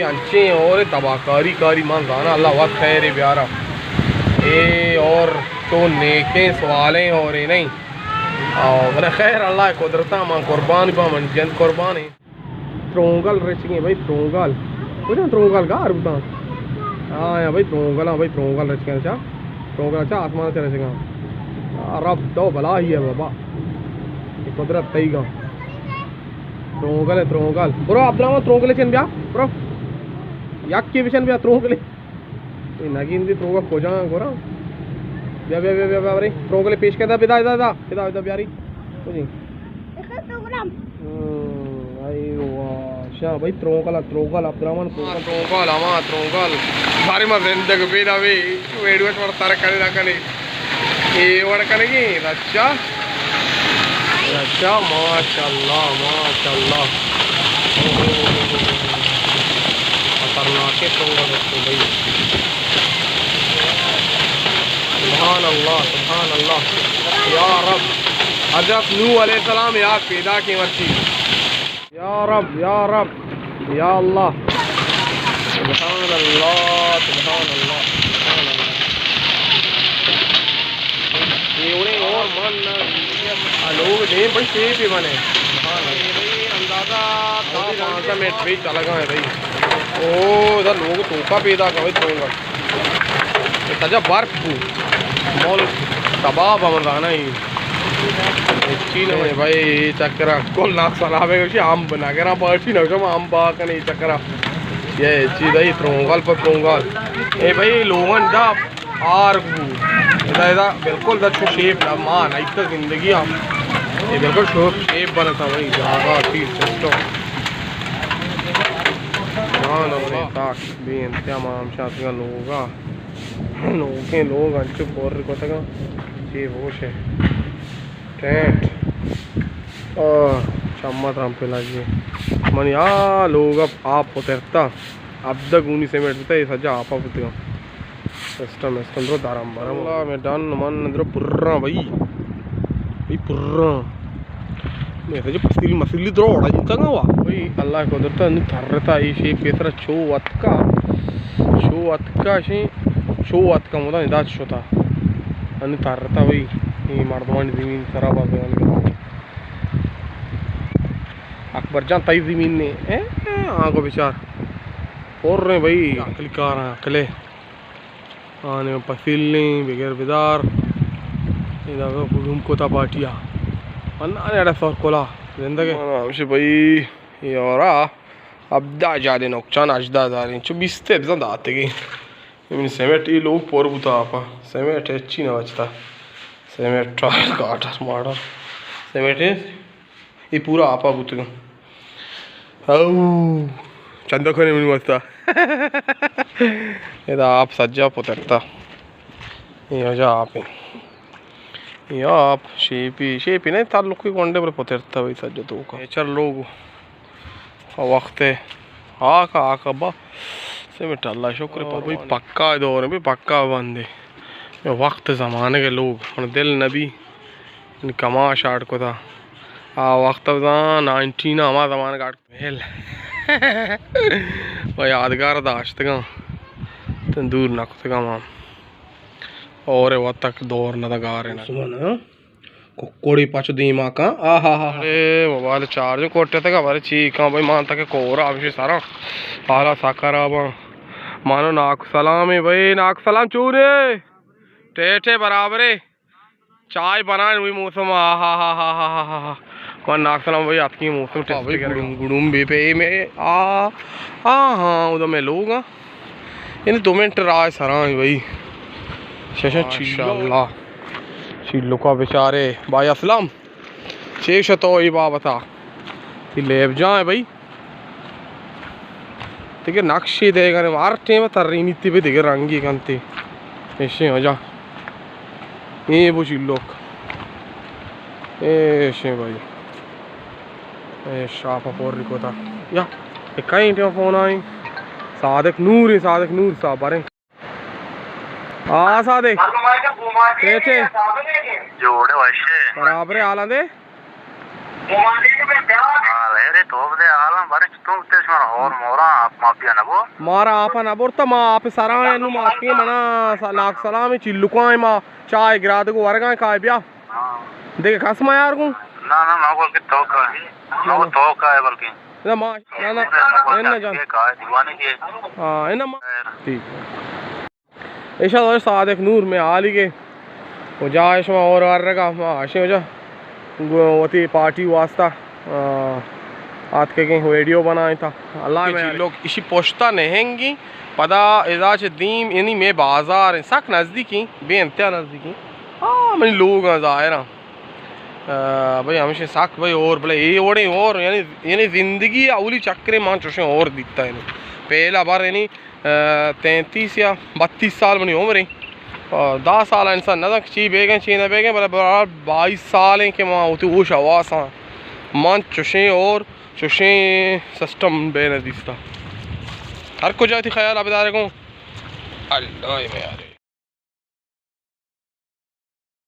انچیں اور تباہ کاری کاری، من زاناں، اللہ وت خیر بیارا۔ اے اور تو نیکیں سوالیں اور اے نہیں۔ اور خیر، اللہ قدرتاں من قربان با، من جند قربان ہے۔ ترونگل رچگیں بھائی، ترونگل۔ کجا ترونگل گار بوتاں؟ ہاں، ہاں بھائی، ترونگل، ہاں بھائی، ترونگل رچگیں چا۔ ترونگل چا آسمان چا رچگاں۔ آ، رب تو بلاہی ہے بابا۔ یہ قدرت تئی گا۔ ترونگل ہے، ترونگل۔ برو عبدالرحمن، ترونگل چن بیا۔ برو۔ یک کے بچن بیا ترونگل۔ اے نگیندی تروگا کجا گورا؟ بیا، بیا، بیا، بیا، بیا، برے۔ تروگلے پیش کدا، بدا، بدا، بدا، بدا، بدا، بیاری۔ کجی؟ اخر پروگرام۔ ہم، اے واہ۔ شاہ بھائی، تروگل، تروگل، عبدالرحمن، تروگل۔ تروگل، ہما تروگل۔ بارے ما زندگ بیدا بی، ویڈیو شمار تر کنے نہ کنے۔ اے وڑ کنگی، اچھا۔ اچھا، ماشاءاللہ، ماشاءاللہ۔ خطرناکیں ترونگل است بھائی۔ سبحان اللہ، سبحان اللہ۔ یا رب، حضرت نوح علیہ السلام یاد پیدا کی مرچی۔ یا رب، یا رب، یا اللہ۔ سبحان اللہ، سبحان اللہ، سبحان اللہ۔ اے وڑیں اور من آ لوگ دیم بھائی، سیپ ہی بنے۔ سبحان اللہ۔ اندازہ دہ پانزدہ منٹ بھی چلگا ہے بھائی۔ او، ادھر لوگ توکا پیدا کا بھائی، ترونگل۔ اے سجا برف بو۔ مول کباب ہم زانا ہی۔ ہچی نہ بھائی، چکرا کل ناک سلام ہے، گوشی ہم بنا کرا پارٹی نہ، ہم با کنے چکرا۔ یہ چیز ہے، ترونگل پر ترونگل۔ اے بھائی، لوگن دا آرگ بو۔ ادا، ادا بالکل دا چو شیپ دا مان، ایتا زندگی ہم۔ یہ بالکل شو شیپ بنتا بھائی، جاگا، چیز، سسٹم۔ مان، بھائی، تاک، بے انتہا ما ہم شاتگا لوگا۔ نوکیں لوگ انچو پر کتگاں، چے ہوش ہے۔ ٹینٹ۔ آہ، چمت ہم پلاجی۔ منی آ لوگ اب آپ پترتا۔ ابدہ گونی سیمنٹ بوتا، اے سجا آپا بوتگاں۔ سسٹم، سسٹم درو دارم برم۔ اللہ میں ڈن من درو پراں بھائی۔ بھائی پراں۔ میں سجا پسیل مسیلی درو اڑا جنتا گا وا۔ بھائی اللہ قدرتا نو تھرتا، اے شیپ پیسرا چو اتکا۔ چو اتکا شی، چو اتکا مدان ادا شتا۔ انی ترتا بھئی، اے مردمانی زمین سرا بازگانی۔ اکبر جان تئی زمین نے، اے، اے، آنگو بچار۔ اور رہے بھئی، عقل کار ہیں، عقلے۔ آنے پسیلیں، بغیر بدار۔ ادا گڈوم کوتا پارٹیا۔ من آنے اڑا سور کولا، زندگے۔ من ہمشی بھئی، اے اورا، ابدا جادے نقصان ہژدہ ہزار انچو بیست بزاں داتگی۔ من سیمنٹ ای لوگ پر بوتا آپا۔ سیمنٹ ہچی نہ بچتا۔ سیمنٹ ٹائر کاٹر ماڑر۔ سیمنٹ ای پورا آپا بوتگا۔ او، چندہ کنے منی واسطہ۔ ادا آپ سجا پترتا۔ اے وجہ آپ ہیں۔ یا آپ شیپی، شیپی نہیں، تعلقی گونڈے پر پترتا بھئی سجا توکا۔ نیچر لوگ۔ وقت ہے۔ آکا، آکا با۔ سیمنٹ اللہ شکر او پر بھئی بنے۔ پکا دور ہے، بھئی پکا بندے۔ وقت زمانے کے لوگ۔ من دل نبی۔ کما شاٹ کتا۔ آ وقت بزاں نائنٹین ہما زمانے کاٹ۔ بھئی یادگار داشتگاں۔ تن دور نہ کتگاں ما۔ اور وقت تک دور نہ دگار ہے نا۔ ککڑی پچ دیما کاں۔ آہا ہا ہا۔ اے موبائل چارج کوٹے تک بارے چی کاں بھئی، مان تک کورا ہمشی سرا۔ حالا سا خراباں۔ مانو ناکو سلام ہے بھئی، ناکو سلام چونے؟ ٹیٹے برابرے۔ چائے بنائیں وی موسم، آہا ہا ہا ہا ہا۔ من ناکو سلام بھئی اتکی موسم ٹیسٹ بھئی کرے۔ گڑوم گڑوم بے پہ میں آ، آ ہاں، ادا میں لوگ ہاں۔ یعنی دو منٹ راہ سرا ہیں بھئی۔ ششا چیلو۔ ماشاءاللہ۔ چیلو کا بیچارے۔ بھائی اسلم، چے شتو ای بابتا؟ تی لیب جائیں بھئی۔ دگہ نقشے دئیگ ءَ نہ، ہر ٹیم ءَ ترینیت بہ دگہ رنگے کنت۔ ایشیں وجہ۔ اے بو چیلوک۔ ایشیں بھائی۔ اے شاپ ءَ پوری کوتا۔ یا، اے کئیں ٹیم فون آئیں؟ صادق نور ایں، صادق نور صاحب باریں۔ آ صادق۔ ٹھیک ہے۔ جوڑے وشے۔ برابر ہے حالاں دے۔ حال ہے رے، تو بدے حالاں بارے چتوں تے شمار ہور مورا آپ ماپیا نبو۔ مارا آپ نہ برتا، ما آپ سرا ہیں، نو ما آتکیں منا س-، لاکھ سلام چلکاں ما چائے گرادگو ورگاں کائے بیا۔ ہاں۔ دیکھ کس ما یار کو؟ نہ، نہ، ما بول کے تو کا ہے۔ ما نہ، نہ۔ تو کا ہے بلکہ۔ نہ، ما، نہ، نہ، اے نہ جان۔ یہ کا ہے، دیوانے کی ہے۔ ہاں، اے نہ ما۔ خیر۔ ٹھیک۔ ایشاں صادق نور مئے حالیگ ءَ و جاہ شما اور ہر رگا ما اشیں وجہ گو-، وتی پارٹی واسطہ، آ، آتکگیں ویڈیو بنائیں تا۔ اللہ مئے لوگ اشی پشتا نہنگی، پدا ادا چہ دیم یعنی مئے بازار ہیں، سک نزدیکی، بے انتہا نزدیکی۔ آ، منی لوگ ہیں ظاہر ہیں۔ آ، بھئی ہمیشہ سک بھئی اور بلے اے وڑیں اور یعنی، یعنی زندگی اولی چکرے مان چوشیں اور دیتا ہے۔ پہلا بار یعنی تینتیس یا بتیس سال منی عمر ایں۔ دہ سال انسان نہ زانت چی بیگیں چی نہ بیگیں، بلے بہرحال بائیس سال ایں کہ ما وتی ہوش حواس آں۔ من چوشیں اور چوشیں سسٹم بے نہ دیستا۔ ہر کجا وتی خیال ءَ بدارے گوں۔ اللہ مئے یار۔